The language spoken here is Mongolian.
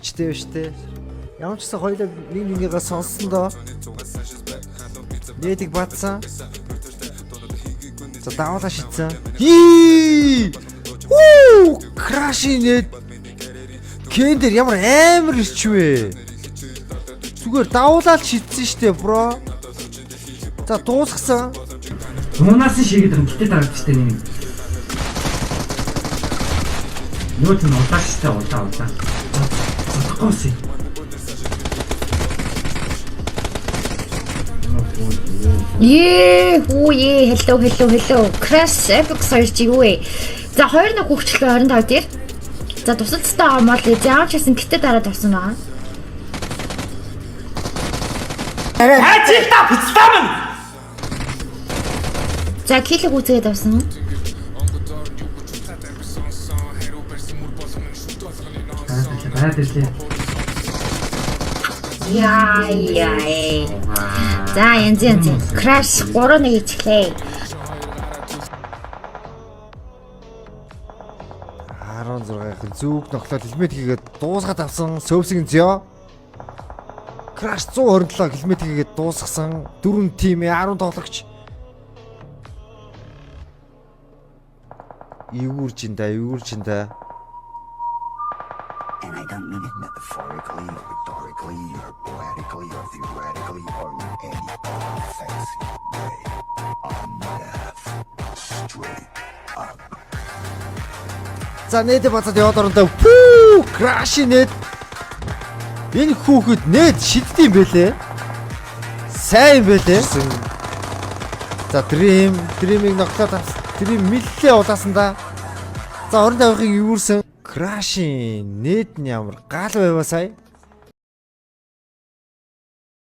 Чтэй штэ. Ямар ч гэсэн хоёлаа нэг нэгнийгээ сонссон доо. Нээдэг бадсан. За даваалаа шидсэн. Хий! Уу! Краш нээд. Кен дээр ямар амар ирчвэ. Зүгээр давуулаад шидсэн штэ, бро. За дуусгасан. Мунаас нь шигээд байгаа. Гэтэ дарагдчихтай нэг. Юу ч юм удааштай удаа удаа. Удахгүй юм. Ее, хүү е, hello hello hello. Crash Apex 2 чи юу вэ? За 2-1 хөгчлөө 25 дээр. За тусалцтай байгаа мол ямар ч гэсэн гэтээ дараад авсан байгаа. Ажилдаа пиццамын. За килэг үзгээд авсан. Дараад ирлээ. Яа яа. За янз янз. Crash 3-1 хийчихлээ. 16-ын зүг нөхлөл хилмет хийгээд дуусгаад авсан Сөвсгийн зё. Crash 127 хилмет хийгээд дуусгасан 4 team-ийн 10 тоглогч. Эвгүрж ин да, эвгүрж ин да. And I don't mean it metaphorically or rhetorically or poetically or theoretically or in any other fancy way. I'm deaf. Straight up. За нээдэ бацаад яваад орондоо пүү Crash нээд. Энэ хүүхэд нээд шиддэм бэлээ. Сайн бэлээ. За Dream, Dream-ийг ноглоод авсан. Dream мэллээ улаасан да. За 25-ыг эвгүрсэн. Crash-ийн нээд нь ямар гал байваа сая.